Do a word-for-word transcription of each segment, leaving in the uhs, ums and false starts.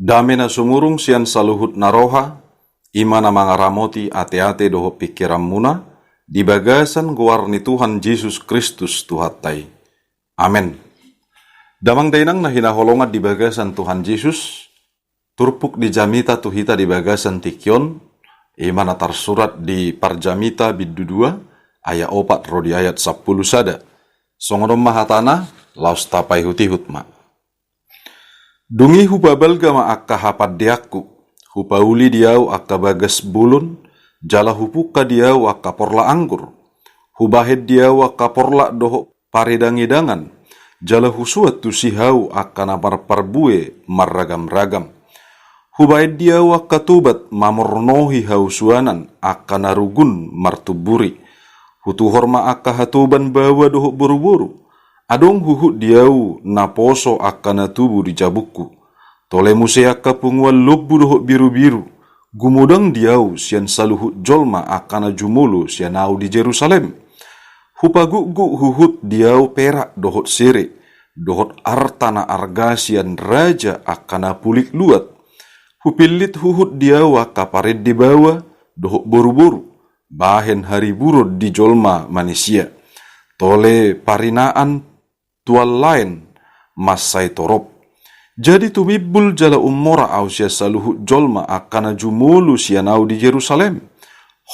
Dame na sumurung sian saluhut na roha, i ma na mangaramoti ateate dohot pingkiranmuna, di bagasan goar ni Tuhan Jesus Kristus Tuhanta i. Amen. Damang dainang na hinaholongan di bagasan Tuhan Jesus, turpuk di jamita tu hita di bagasan tingki on, i ma na tarsurat di Parjamita bindu dua, ayat opat ro di ayat sampulu sada. Songon on ma hatana, laos tapaihutihut ma. Dung i hupabalga ma angka hapandeanku, hupauli di ahu angka bagas bolon, jala hupungka di ahu angka porlak anggur. Hubahen di ahu angka porlak dohot paredangedangan, jala husuan tusi ahu angka na marparbue marragamragam. Hubahen di ahu angka tobat mamornohi hausuanan angka na rugun martumburi. Hutuhor ma angka hatoban baoa dohot boruboru. Adong huhut di ahu naposo angka na tubu di jabungku. Tole muse angka punguan lombu dohot birubiru. Gumodang di ahu sian saluhut jolma angka na jumolo sian ahu di Jerusalem. Hupagukguk huhut di ahu perak dohot sere, dohot arta na arga sian raja angka na pulik luat. Hupillit huhut di ahu angka parende baoa dohot boruboru, bahen hariburon di jolma manisia. Tole parinaan tuan laen mansai torop. Jadi tumimbul jala ummora ahu sian saluhut jolma angka na jumolo sian ahu di Jerusalem.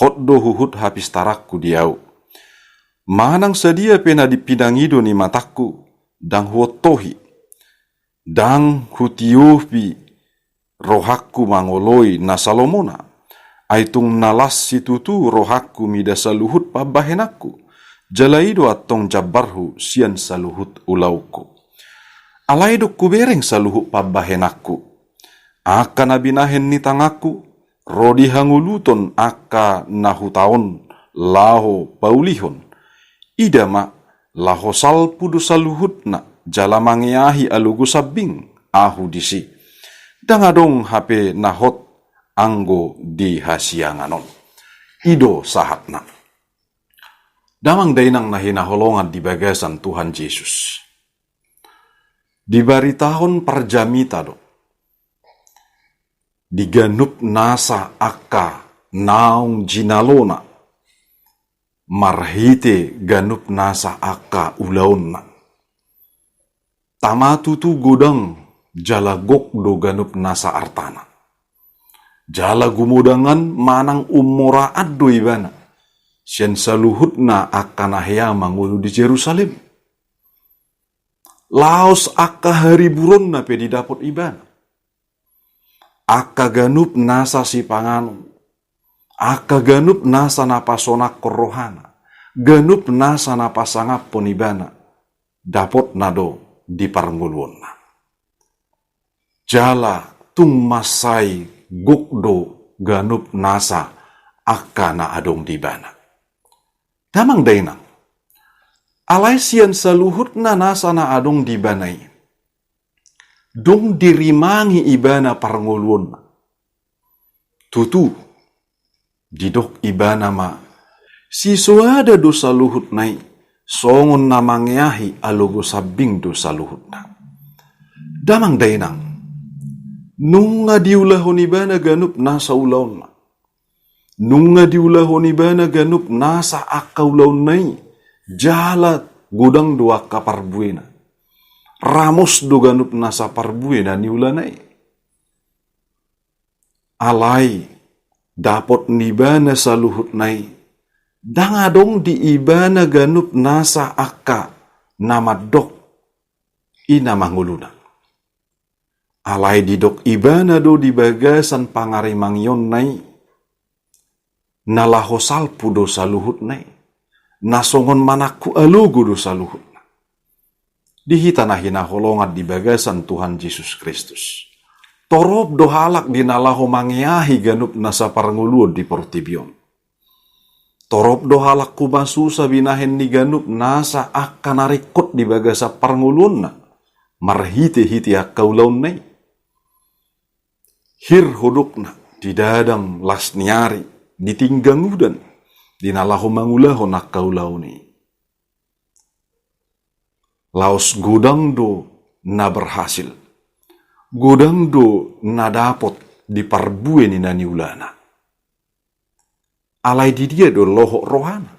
Hot do huhut hapistaranku di ahu. Manang sadia pe na dipinangido ni matangku, ndang huontohi. Ndang hutiopi rohangku mangoloi na salomona. Ai tung na las situtu rohangku mida saluhut pambahenanku. Jala i do antong jambarhu sian saluhut ulaonku. Alai dung hubereng saluhut pambahenanku, angka na binahen ni tanganku, ro di hangoluton angka na hutaon laho paulihon. Ida ma, laho salpu do saluhutna, jala mangeahi alogo sambing ahu disi. Ndang adong hape na hot anggo di hasiangan on. I do sahatna. Damang dainang na hinaholongan di bagasan Tuhan Jesus. Dibaritahon Parjamita do di ganup nasa angka naung jinalona, marhite ganup nasa angka ulaonna. Tama tutu godang jala gok do ganup nasa artana. Jala gumodangan manang ummoraan do ibana sian saluhutna angka na hea mangolu di Jerusalem. Laos angka hariburonna pe didapot ibana. Angka ganup nasa sipanganon, angka ganup nasa na pasonangkon rohana, ganup nasa na pasangaphon ibana, dapotna do di parngoluonna. Jala tung mansai gok do ganup nasa angka na adong di ibana. Damang dainang, alai sian saluhutna nasa na adong di ibana i, dung dirimangi ibana parngoluonna. Tutu, didok ibana ma, sisoada do saluhutna i, songon na mangeahi alogo sambing do saluhutna. Damang dainang, nunga diulahon ibana ganup nasa ulaonna. Nunga diulahon ibana ganup nasa angka ulaonna i, jala godang do angka parbuena. Ramos do ganup nasa parbue na niulana i. Alai dapot ni ibana saluhutna i, ndang adong di ibana ganup nasa angka na mandok i na mangoluna. Alai didok ibana do di bagasan pangarimangionna i, na laho salpu do saluhutna i, na songon manangku alogo do saluhutna. Di hita na hinaholongan di bagasan Tuhan Jesus Kristus, torop do halak di na laho mangeahi ganup nasa parngoluon di portibi on. Torop do halak humasusa binahen ni ganup nasa angka na ringkot di bagasan parngoluonna, marhitehite angka ulaonna i. Hir hodokna di dadang las ni ari, di tinggang udan, di na laho mangulahon angka ulaon i. Laos godang do na berhasil. Godang do na dapot di parbue ni na niulana. Alai di dia do lohot rohana?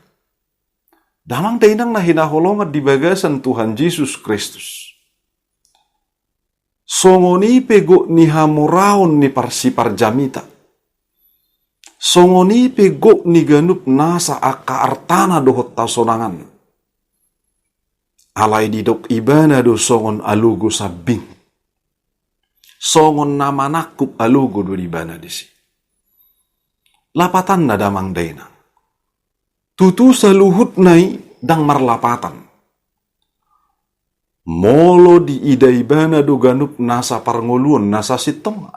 Damang dainang na hinaholongan di bagasan Tuhan Jesus Kristus, songon i pe gok ni hamoraon ni parsiparjamita, songon i pe gok ni ganup nasa angka artana dohot hasonanganna, alai didok ibana do songon alogo sambing. Songon na manangkup alogo do ibana disi. Lapatanna, damang dainang, tutu saluhutna i ndang marlapatan. Molo diida ibana do ganup nasa parngoluon nasa sintonga,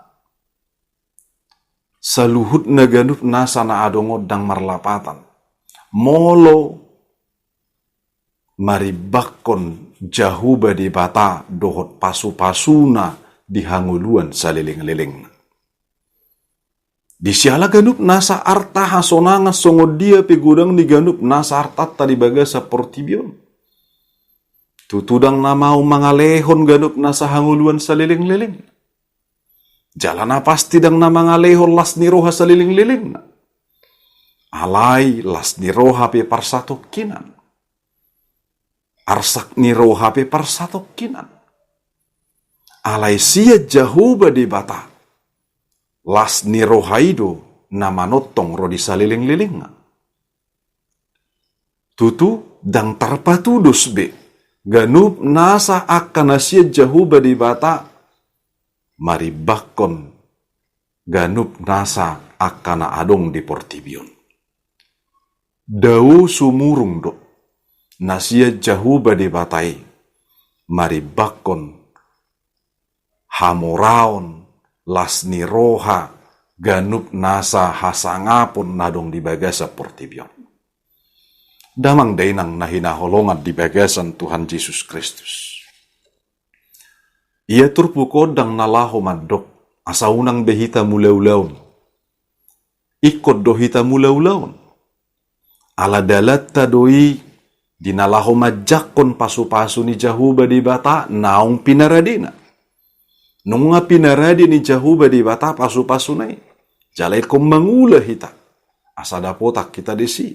saluhutna ganup nasa na adong on ndang marlapatan molo marimbangkon Jahowa Debata dohot pasupasuna di hangoluan salelenglelengna. Di siala ganup nasa arta hasonangan, songon dia pe godang ni ganup nasa artanta di bagasan portibi on, tutu ndang na mau mangalehon ganup nasa hangoluan salelenglelengna. Jala na pasti ndang na mangalehon las ni roha salelenglelengna. Alai las ni roha pe parsatongkinan, arsak ni roha pe parsatongkinan. Alai sian Jahowa Debata las ni roha i do na manongtong ro di salelenglelengna. Tutu ndang tarpatudos be ganup nasa angka na sian Jahowa Debata marimbangkon ganup nasa angka na adong di portibi on. Dao sumurung do na sian Jahowa Debata i marimbangkon hamoraon, las ni roha, ganup nasa hasangapon na adong di bagasan portibi on. Damang dainang na hinaholongan di bagasan Tuhan Jesus Kristus, ia turpuk on ndang na laho mandok asa unang be hita mangula ulaon. Ingkon do hita mangula ulaon. Ala dalanta do i di na laho manjangkon pasupasu ni Jahowa Debata naung pinaradena. Nunga pinarade ni Jahowa Debata pasupasuna i, jala ingkon mangula hita asa dapotan hita disi.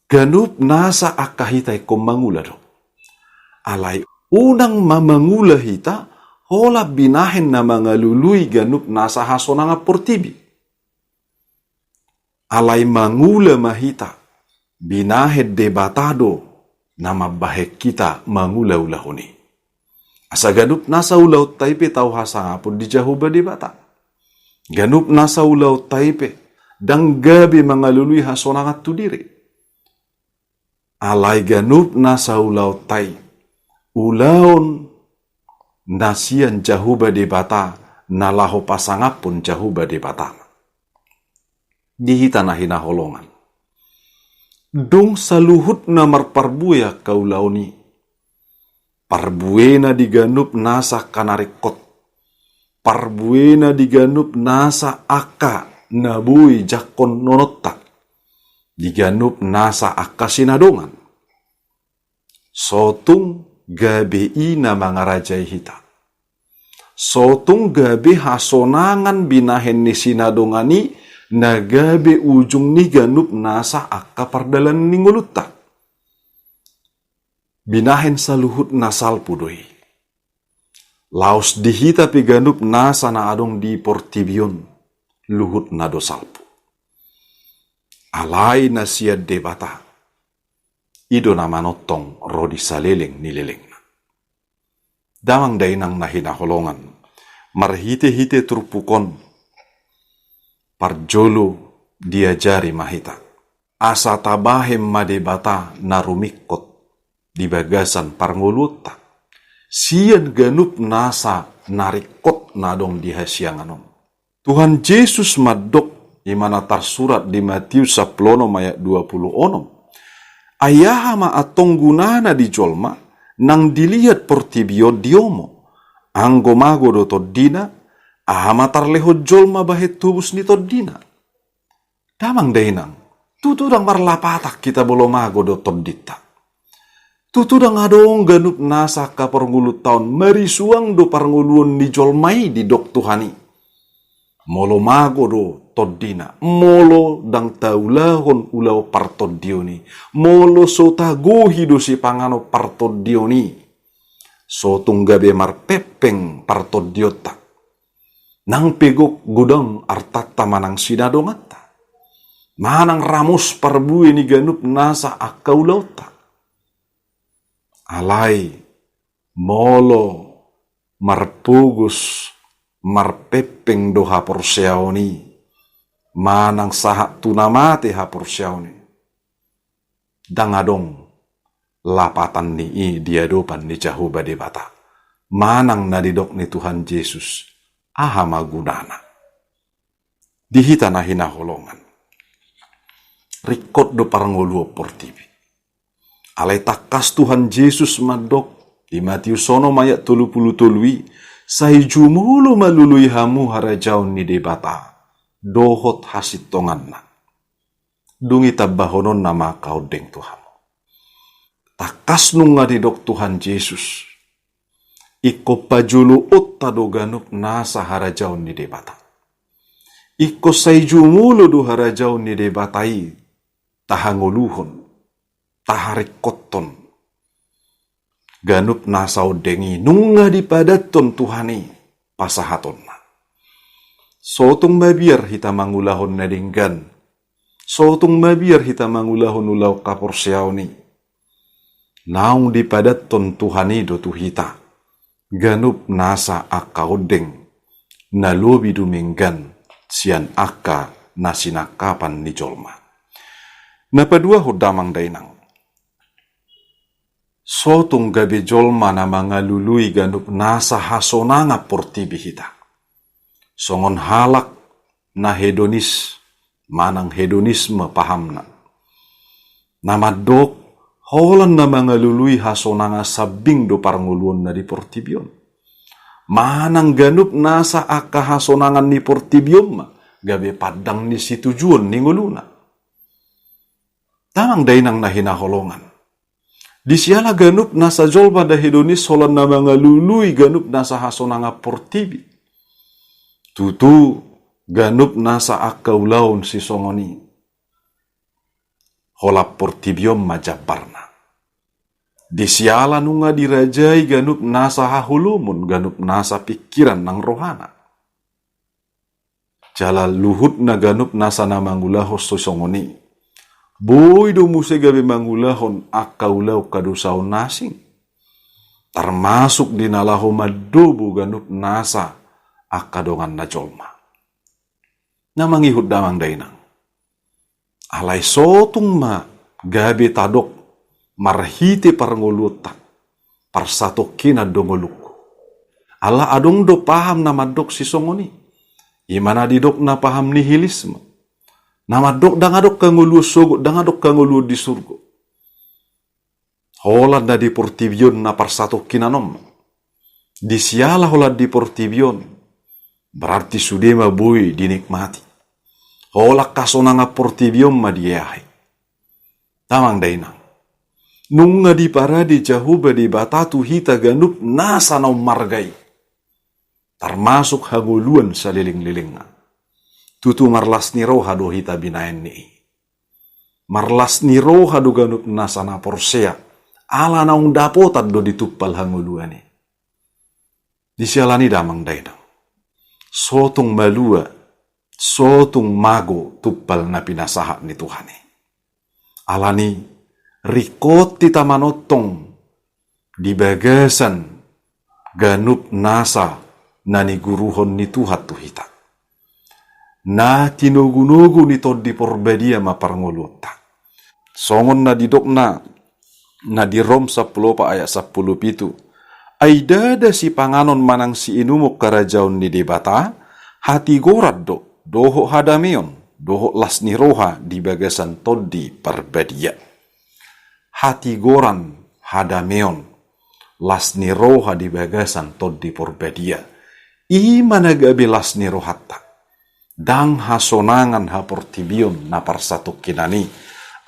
Ganup nasa angka hita ingkon mangula do. Alai unang ma mangula hita holan binahen na mangalului ganup nasa hasonangan portibi. Alai mangula ma hita, binahen Debata do na mambahen hita mangula ulaon i. Asa ganup nasa ulaonta i pe tau hasangapon di Jahowa Debata. Ganup nasa ulaonta i pe ndang gabe mangalului hasonangan tu diri. Alai ganup nasa ulaonta i ulaon na sian Jahowa Debata, na laho pasangaphon Jahowa Debata. Di hita na hinaholongan, dung saluhutna marparbue angka ulaon i, parbuena di ganup nasa angka na ringkot, parbuena di ganup nasa angka na boi jangkon nononta, di ganup nasa angka sinadongan, so tung gabe i na mangarajai hita. So tung gabe hasonangan binahen ni sinadongan i na gabe ujung ni ganup nasa angka pardalanan ni ngolunta. Binahen saluhutna salpu do i. Laos di hita pe ganup nasa na adong di portibi on, luhutna do salpu. Alai na sian Debata, i do na manongtong ro di saleleng ni lelengna. Damang dainang na hinaholongan, marhitehite turpuk on, parjolo diajari ma hita asa tabahen ma Debata na rumingkot di bagasan parngoluonta sian ganup nasa na ringkot na adong di hasiangan on. Tuhan Jesus mandok, i ma na tarsurat di Matius sampulu onom ayat dua pulu onom: Ai aha ma antong gunana di jolma, nang diliat portibi on diomo, anggo mago do tondina? Aha ma tarlehon jolma bahen tobus ni tondina? Damang dainang, tutu ndang marlapatan hita molo mago do tondinta. Tutu ndang adong ganup nasa angka parngoluonta on, marisuang do parngoluon ni jolma i, didok Tuhan i. Molo mago do tondina, molo ndang taulahon ulaon partondion i, molo so tagohi do sipanganon partondion i, so tung gabe marpengpeng partondionta. Nang pe gok godang artanta manang sinadonganta, manang ramos parbue ni ganup nasa angka ulaonta. Alai molo marpogos, marpengpeng do haporseaon i, manang sahat tu na mate haporseaon i, ndang adong lapatan ni i di adopan ni Jahowa Debata. Manang na didok ni Tuhan Jesus, aha ma gunana? Di hita na hinaholongan, ringkot do parngoluon portibi. Alai tangkas Tuhan Jesus mandok di Matius onom ayat tolu pulu tolu i, sai jumolo ma lului hamu harajaon ni Debata dohot hasintonganna. Dung i tambahononna ma angka ondeng tu hamu. Tangkas nunga didok Tuhan Jesus, ingkon pajoloonta do ganup nasa harajaon ni Debata. Ingkon sai jumolo do harajaon ni Debata i tahangoluhon, taharingkothon. Ganup nasa ondeng i nunga dipadathon Tuhan i pasahatonna. So tung mabiar hita mangulahon na denggan, so tung mabiar hita mangulahon ulaon haporseaon i, naung dipadathon Tuhan i do tu hita ganup nasa angka ondeng na lobi dumenggan sian angka na sinangkapan ni jolma. Na paduahon, damang dainang, so tung gabe jolma na mangalului ganup nasa hasonangan portibi hita, songon halak na hedonis manang hedonisme pahamna, na mandok holan na mangalului hasonangan sambing do parngoluonna di portibi on, manang ganup nasa angka hasonangan ni portibi on ma gabe pandang ni situjuon ni ngoluna. Damang dainang na hinaholongan, di siala ganup nasa jolma na hedonis holan na mangalului ganup nasa hasonangan portibi, tutu ganup nasa angka ulaon sisongon i holan portibi on ma jambarna. Di siala nunga dirajai ganup nasa haholomon, ganup nasa pingkiran nang rohana. Jala luhutna ganup nasa na mangulahon sisongon i, boi do muse gabe mangulahon angka ulaon hadosaon na asing, tarmasuk di na laho mandobo ganup nasa angka donganna jolma. Na mangihut, damang dainang, alai so tung ma gabe tadok marhite parngoluonta, parsatongkinan do ngolungku. Ala adong do paham na mandok sisongon i, i ma na didok na paham nihilisme, na mandok ndang adong hangoluan sogot, ndang adong hangoluan di surgo. Holan na di portibi on na parsatongkinan on ma. Di siala holan di portibi on, berarti sude ma boi dinikmati. Holan hasonangan portibi on ma dieahi. Damang dainang, nunga diparade Jahowa Debata tu hita ganup nasa na ummarga i, tarmasuk hangoluan salelenglelengna. Tutu marlas ni roha do hita binahen ni i. Marlas ni roha do ganup nasa na porsea, ala naung dapotan do ditumpal hangoluan i. Di siala ni i, damang dainang, so tung malua, so tung mago tumpal na pinasahat ni Tuhan i. Alani i, ringkot hita manongtong di bagasan ganup nasa na niguruhon ni Tuhan tu hita. Na tinogunogu ni Tondi Porbadia ma parngoluonta. Songon na didokna na di Rom sampulu opat ayat sampulu pitu, ai ndada sipanganon manang siinumon harajaon ni Debata, hatigoran do, dohot hadameon, dohot las ni roha di bagasan Tondi Porbadia. Hatigoran, hadameon, las ni roha di bagasan Tondi Porbadia, i ma na gabe las ni rohanta. Ndang hasonangan haportibion na parsatongkinan i,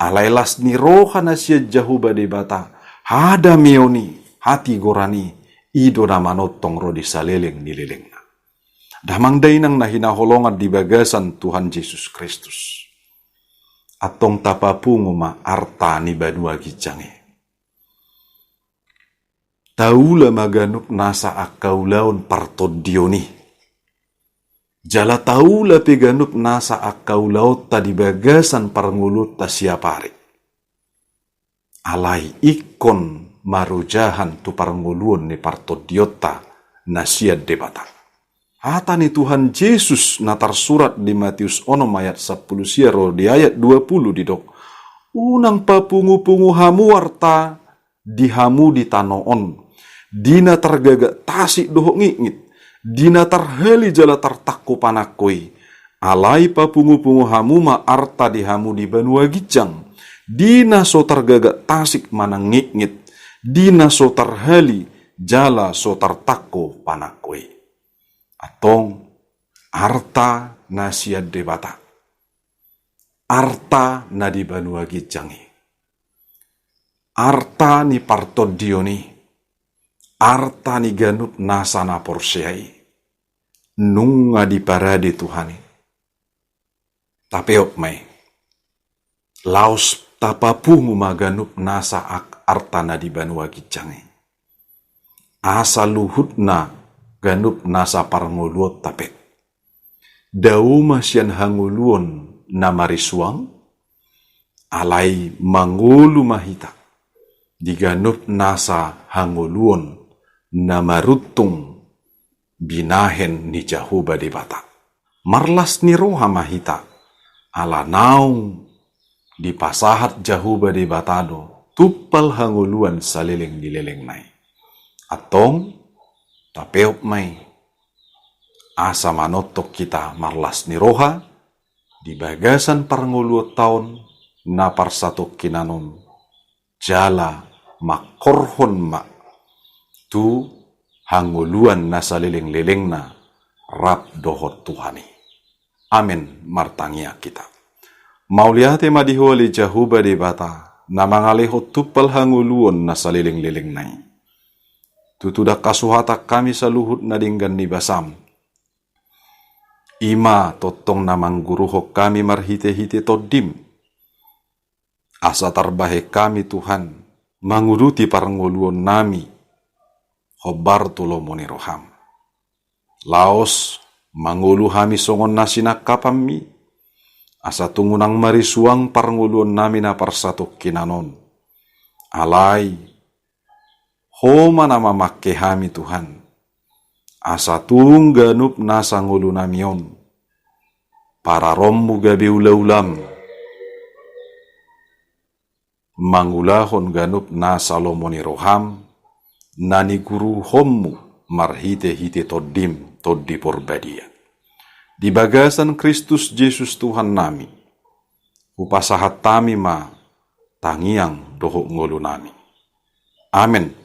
alai las ni roha na sian Jahowa Debata, Hadameon i, hatigoran i, i do na manongtong ro di saleleng ni lelengna. Damang dainang na hinaholongan di bagasan Tuhan Jesus Kristus. Antong tapapungu ma arta ni banua ginjang i. Taula ma ganup nasa angka ulaon partondion i. Jala taula pe ganup nasa angka ulaonta di bagasan parngoluonta siapari. Alai ingkon marojahan tu parngoluon ni partondionta na sian Debata. Hata ni Tuhan Jesus na tarsurat di Matius onom ayat sampulu sia ro di ayat dua pulu didok: Unang papungupungu hamu arta di hamu di tano on, di na targagak tasik dohot ngitngit, di na tarhali jala tartangko panangko i. Alai papungupungu hamu ma arta di hamu di banua ginjang, di na so targagak tasik manang ngitngit, di na so tarhali jala so tartangko panangko i. Antong, arta na sian Debata, arta na di banua ginjang i, arta ni partondion i, arta ni ganup nasa na porsea i, nunga diparade Tuhan i. Tapeop ma i. Laos tapapungu ma ganup nasa ak-, arta na di banua ginjang i. Asa luhutna ganup nasa parngoluonta pe. Dao ma sian hangoluon na marisuang, alai mangolu ma hita di ganup nasa hangoluon na maruntung binahen ni Jahowa Debata. Marlas ni roha ma hita, ala naung dipasahat Jahowa Debata do tumpal hangoluan saleleng ni lelengna i. Antong, tapeop ma i, asa manongtong hita marlas ni roha di bagasan parngoluonta on na parsatongkinan on, jala mangkorhon ma tu hangoluan na saleleng-lelengna rap dohot Tuhan i. Amen. Martangiang hita. Mauliate ma di Ho ale Jahowa Debata, na mangalehon tumpal hangoluon na saleleng-lelengna i. Tutu ndang hasuhatan hami saluhut na denggan ni basaM. I ma tongtong na mangguruhon hami marhite-hite TondiM. Asa tarbahen hami, Tuhan, manguduti parngoluonnami hombar tu lomo ni rohaM. Laos mangolu hami songon na sinangkapanMi, asa tung unang marisuang parngoluonnami na parsatongkinan on. Alai, Ho ma na mamangke hami, Tuhan, asa tung ganup nasa ngolunami on, pararonMu gabe ula-ulaM, mangulahon ganup nasa lomo ni rohaM, na niguruhonMu marhite-hite TondiM, Tondi Porbadia. Di bagasan Kristus Jesus Tuhannami, hupasahat hami ma tangiang dohot ngolunami. Amen.